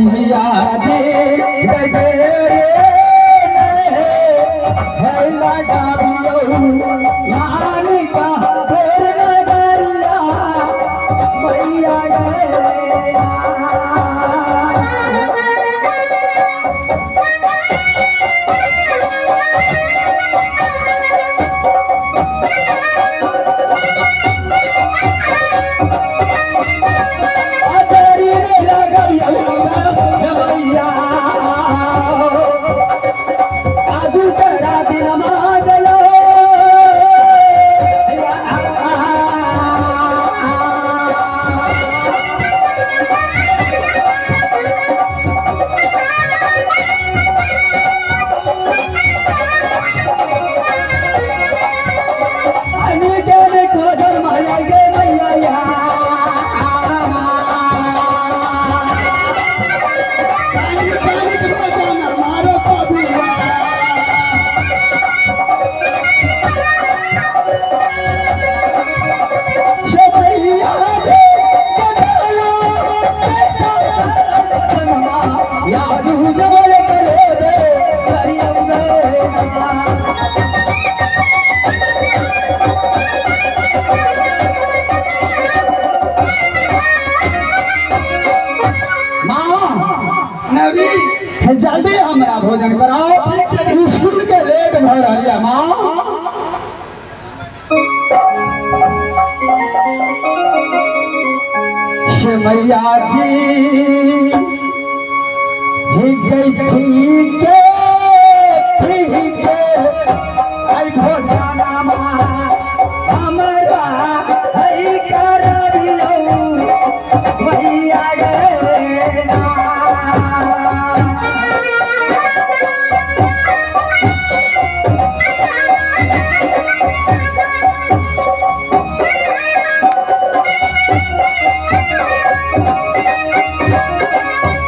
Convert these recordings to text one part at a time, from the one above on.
मैया जी गए है लगाबियो नानी का फेर नगरिया मैया गए। अदरी में लगाबियो मैया आजू करा दिन मागलो। पानी पानी के बजाना मारो पबुआ। माँ नवी जल्दी हमरा भोजन कराओ, स्कूल के लेट भऽ रहल यऽ माँ। से मैया जी ही गई ठीक ठीक आई भोजनमा हमरा हई करबियौ मैया गे ना।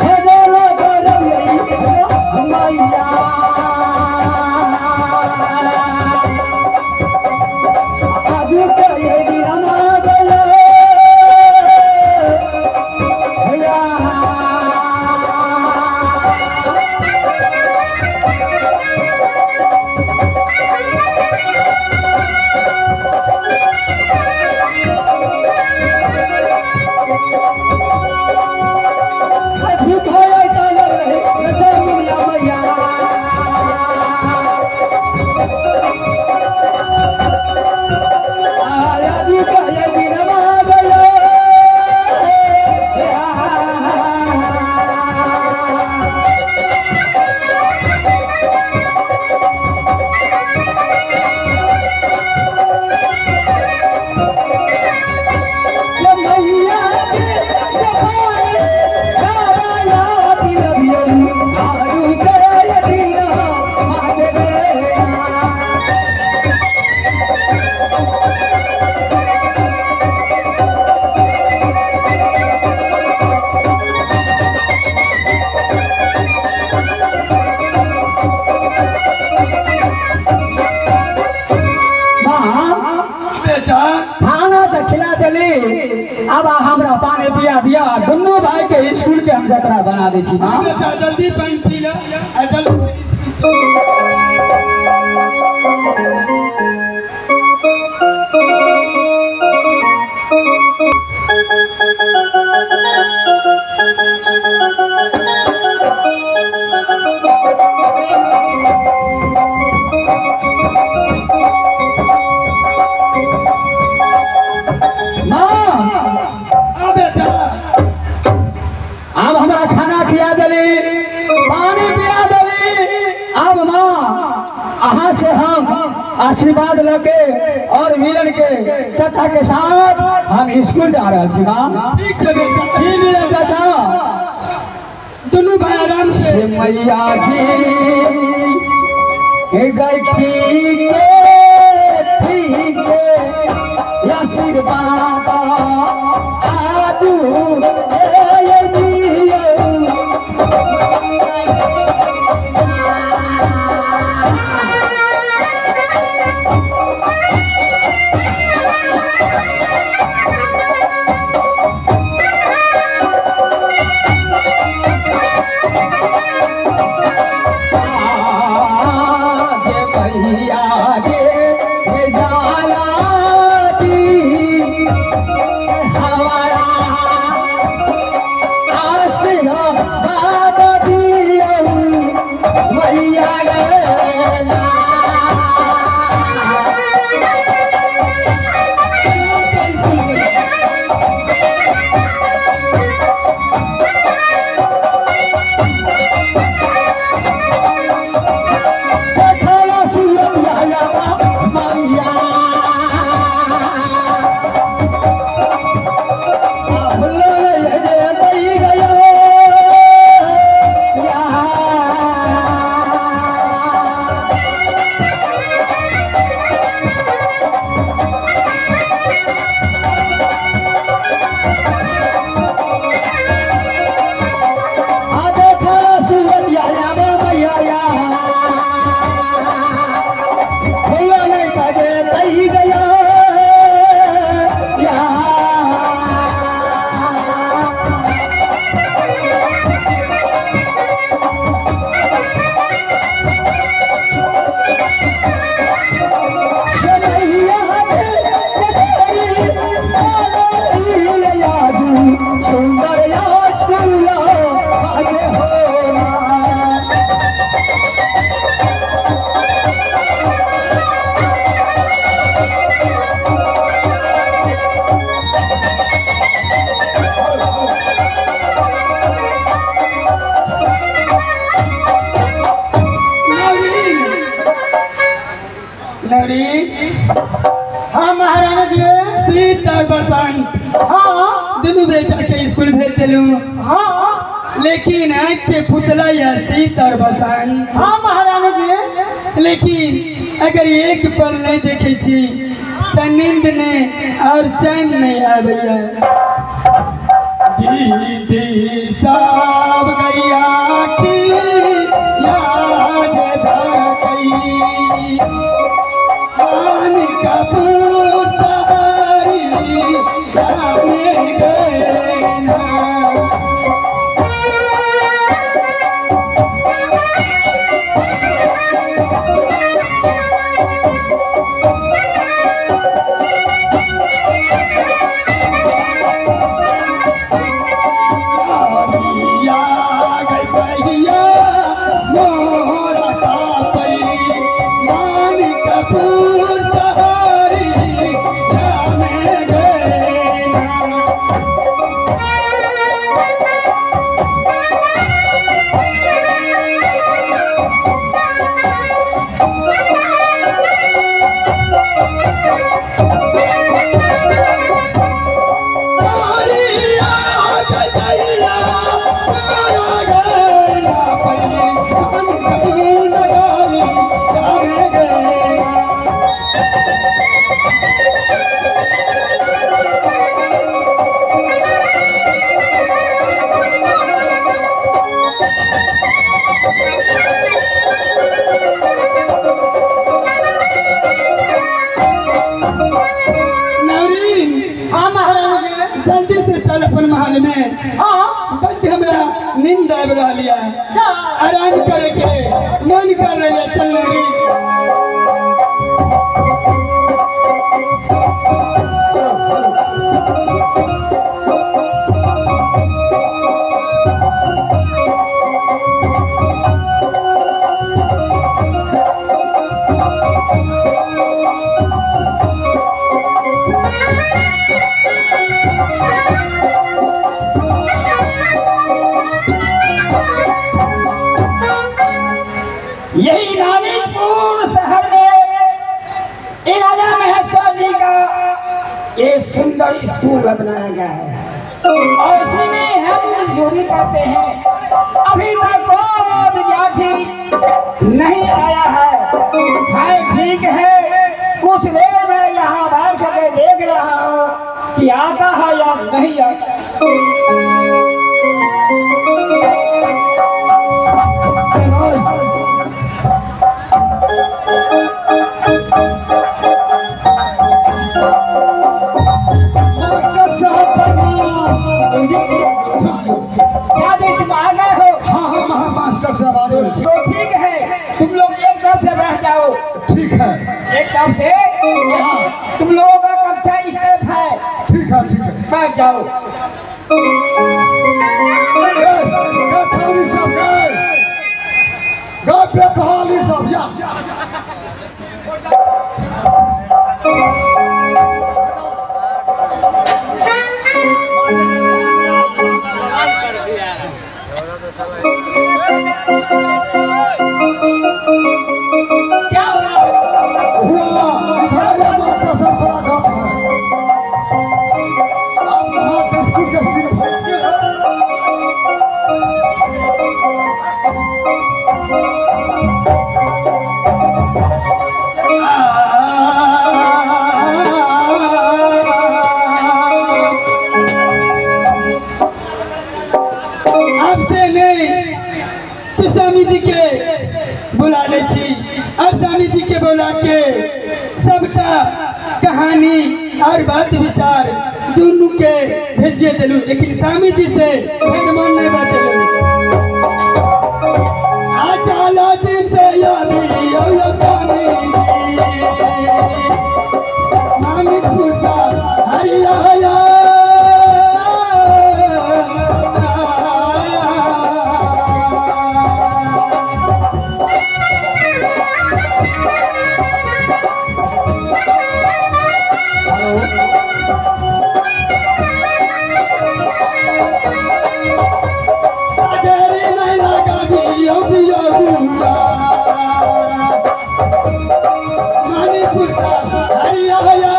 भजन करबियौ मैया आजू के दिनमा गयो भैया। भूख हो जाए तो मैया मैया आजू के दिनमा गयो। मैया के जवानी गाया दिलबियौ आरू के दिन माजे गे। माँ बेटा खाना तो खिला देली, अब हमरा पानी पिया दिया। दुनू भाई के स्कूल के हम जतरा बना दै छी माँ। बेटा जल्दी पानी पी ले आ जल्दी से स्कूल चल। माँ आ बेटा अब हमरा खाना खिया देली, पानी पिया देली। अब माँ अहाँ से हम आशीर्वाद लेके और मिलन के चाचा के साथ हम स्कूल जा रहे छी माँ। ठीक छै बेटा। की मिलन चाचा? दुनू भाई आराम से। से मैया जी गई ठीक ठीक आशीर्वाद आदू ए दियौ। सीत और बसंत हाँ दुनू बेटा के स्कूल भेज देलू। हाँ लेकिन आँख के पुतला या सीत और बसंत। हाँ महारानी जी। लेकिन अगर एक पल नहीं देखे छी तो नींद नहीं और चैन नहीं आबैया। दीदी सब गैया की याद धरकई कान कपूर सारी जाने गए ना। हाँ महारानी जी। जल्दी से चल अपन महल में। हाँ बड्ड हमरा नींद आबि रहल है, आराम करे के मन कर रहा है। चल नौरीन। यही रानीपुर शहर में ये राजा महेश्वर जी का ये सुंदर स्कूल बनाया गया है और इसी में हम मजदूरी करते हैं। अभी तक कोई विद्यार्थी नहीं आया है। खैर ठीक है, कुछ देर में यहाँ बैठ करके देख रहा हूँ कि आता है या नहीं आता। मास्टर साहब प्रणाम। क्या जी तुम आ गए हो? हाँ हाँ मास्टर साहब आ गए। तो ठीक है, तुम लोग एक तरफ से बैठ जाओ। ठीक है, एक तरफ से। हाँ तुम लोगों का कक्षा इस तरफ है। ठीक है ठीक है, बैठ जाओ। छौरी सब गए गए बेकहाली सब या क्या हुआ? हुआ इधर आइए मास्टर साहब, थोड़ा गप है। आप मास्टर स्कूल के सिर्फ आपसे नहीं तो स्वामी जी के बुला ले छी। अब स्वामी जी के बुला के सबटा कहानी और बात विचार दोनों के भेजिए दिलू, लेकिन स्वामी जी से फिर मन नहीं बचलू। आचाला दिन से यामी यो यो स्वामी जी मानिकपुर सा हरिया हया। मानिकपुर सा हरिया हया।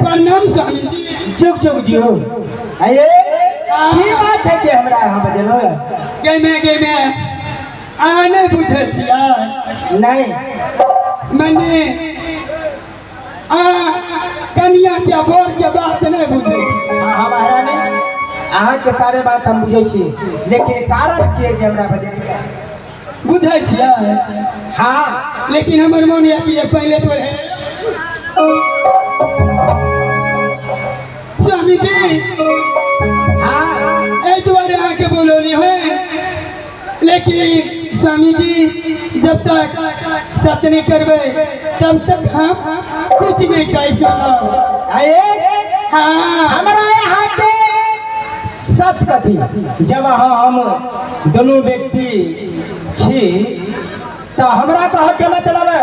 प्रणाम स्वामी जी। चुप चुप जियो। अये की बात है जे हमरा यहाँ बजेलो? गे में अहाँ नहि बुझै छियै? नहीं। मने अहाँ कनिया के बर के बात नहि बुझै छियै। हाँ महारानी, अहाँ के सारे बात हम बुझै छी, लेकिन कारण की है जे हमरा बजेलियै? बुझै छियै? हाँ। लेकिन हमर मन यऽ कि पहिले तो रहे स्वामी जी। हाँ। एहि दुआरे अहाँके बोलौली है, लेकिन स्वामी जी जब तक सत्य नहीं करबै तब तक हम कुछ नहीं कह सकब। अये हाँ। हमरा यहाँ के सत कथी, जब अहाँ हम दोनों व्यक्ति छी तो हमरा कह के मतलब है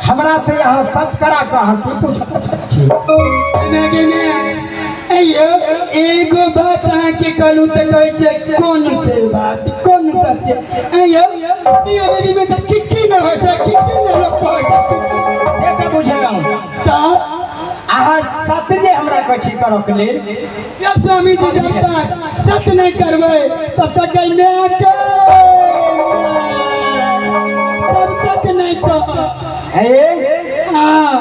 हमरा से यहाँ सत करा के अहाँ की पूछ छी? अयो एगो बात अहाँके कहलहुँ तऽ कहै छियै कोन से बात कोन सच? अयो पियो बेबी में तऽ की की नहि होइ छै, की की नहि लोक कहै छै। से तऽ बुझलहुँ। तऽ अहाँ सत्य जे हमरा कहै छी करऽ के लेल। या स्वामी जी जब तक सत्य नहीं करबै तब तक के तब तक नहीं कह। हे हाँ।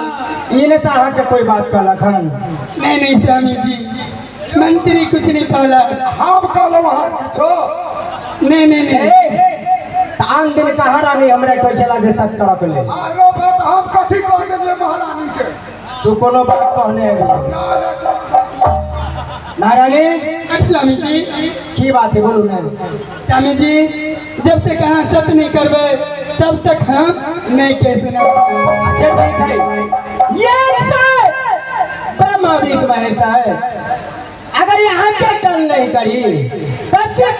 ई ने तऽ अहाँके कोई बात कहलक हन? नहीं नहीं स्वामी जी, मंत्री कुछ नहीं कहलक। हम कहलहुँ अहाँ किछो? नहीं नहीं नहीं। तऽ आन दिन कहाँ रानी हमरा कहै छला जे सत्य करऽ के लेल? आरो बात हम कथी कह देलियै महारानी के? तू कोनो बात कहने महारानी? स्वामी जी की बात है बोलू ने। स्वामी जी जब तक अहाँ सत्य नहीं करबै तब तक हम नहीं कह सुना। अच्छा ठीक है, ये ब्रह्मा विष्णु महेश है, अगर यहाँ के डर नहीं करी तब से